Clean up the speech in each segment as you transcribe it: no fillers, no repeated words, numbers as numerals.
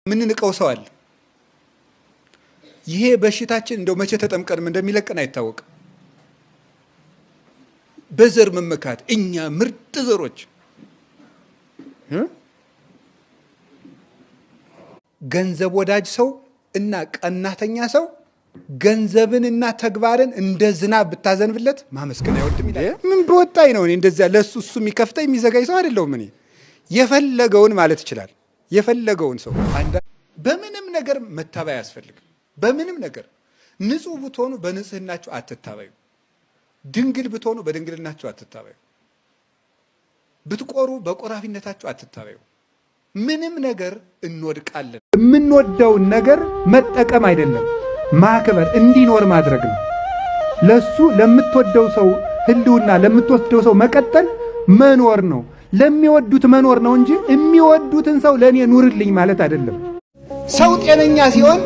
የምንንቀው ሰው አለ። ይሄ በሽታችን እንደው መቼ ተጠምቀንም እንደሚለቀን አይታወቅም። በዘር መመካት፣ እኛ ምርጥ ዘሮች፣ ገንዘብ ወዳጅ ሰው እና ቀናተኛ ሰው ገንዘብንና ተግባርን እንደ ዝናብ ብታዘንብለት ማመስገን አይወድም ይላል። ምን በወጣኝ ነው እኔ እንደዚያ ለእሱ እሱ የሚከፍተኝ የሚዘጋኝ ሰው አይደለሁም። እኔ የፈለገውን ማለት ይችላል። የፈለገውን ሰው በምንም ነገር መታበይ አያስፈልግም። በምንም ነገር ንጹህ ብትሆኑ በንጽህናችሁ አትታበዩ። ድንግል ብትሆኑ በድንግልናችሁ አትታበዩ። ብትቆሩ በቆራፊነታችሁ አትታበዩ። ምንም ነገር እንወድቃለን። የምንወደውን ነገር መጠቀም አይደለም ማክበር፣ እንዲኖር ማድረግ ነው። ለሱ ለምትወደው ሰው ህልውና፣ ለምትወደው ሰው መቀጠል መኖር ነው። ለሚወዱት መኖር ነው እንጂ የሚወዱትን ሰው ለእኔ ኑርልኝ ማለት አይደለም። ሰው ጤነኛ ሲሆን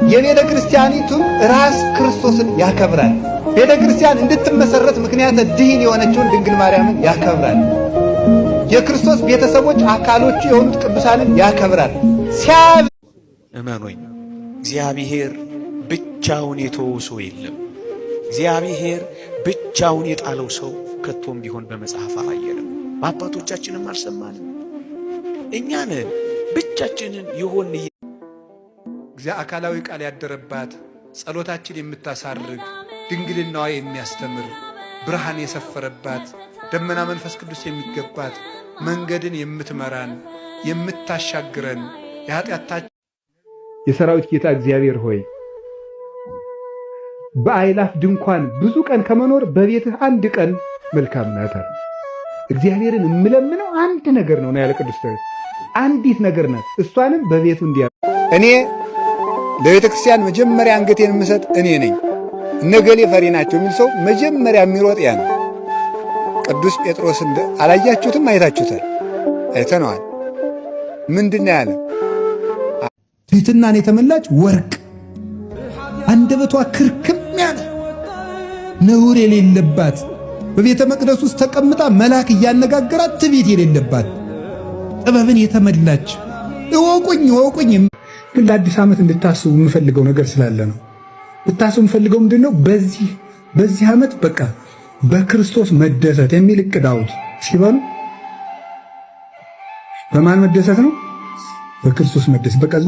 የቤተ ክርስቲያኒቱን ራስ ክርስቶስን ያከብራል። ቤተ ክርስቲያን እንድትመሰረት ምክንያተ ድኅን የሆነችውን ድንግል ማርያምን ያከብራል። የክርስቶስ ቤተሰቦች አካሎቹ የሆኑት ቅዱሳንን ያከብራል። እመኖኝ፣ እግዚአብሔር ብቻውን የተወው ሰው የለም። እግዚአብሔር ብቻውን የጣለው ሰው ከቶም ቢሆን በመጽሐፍ አላየንም፣ በአባቶቻችንም አልሰማንም። እኛንን ብቻችንን የሆን እግዚአ አካላዊ ቃል ያደረባት፣ ጸሎታችን የምታሳርግ፣ ድንግልናዋ የሚያስተምር፣ ብርሃን የሰፈረባት፣ ደመና መንፈስ ቅዱስ የሚገባት፣ መንገድን የምትመራን የምታሻግረን የኃጢአታችን የሰራዊት ጌታ እግዚአብሔር ሆይ፣ በአእላፍ ድንኳን ብዙ ቀን ከመኖር በቤትህ አንድ ቀን መልካም ናት። እግዚአብሔርን የምለምነው አንድ ነገር ነው ያለ ቅዱስ ዳዊት። አንዲት ነገር ናት፣ እሷንም በቤቱ እንዲያ። እኔ ለቤተ ክርስቲያን መጀመሪያ አንገቴን የምሰጥ እኔ ነኝ። እነገሌ ፈሪ ናቸው የሚል ሰው መጀመሪያ የሚሮጥ ያ ነው። ቅዱስ ጴጥሮስ አላያችሁትም? አይታችሁታል፣ አይተነዋል። ምንድን ነው ያለ? ትሕትናን የተመላች ወርቅ፣ አንደበቷ ክርክም ያለ፣ ነውር የሌለባት፣ በቤተ መቅደስ ውስጥ ተቀምጣ መልአክ እያነጋገራት ትዕቢት የሌለባት፣ ጥበብን የተመላች። እወቁኝ እወቁኝ። ግን ለአዲስ ዓመት እንድታስቡ የምፈልገው ነገር ስላለ ነው። ልታስቡ የምፈልገው ምንድን ነው? በዚህ ዓመት በቃ በክርስቶስ መደሰት የሚል እቅድ አውጡ ሲበሉ በማን መደሰት ነው? በክርስቶስ መደሰት። በቃ።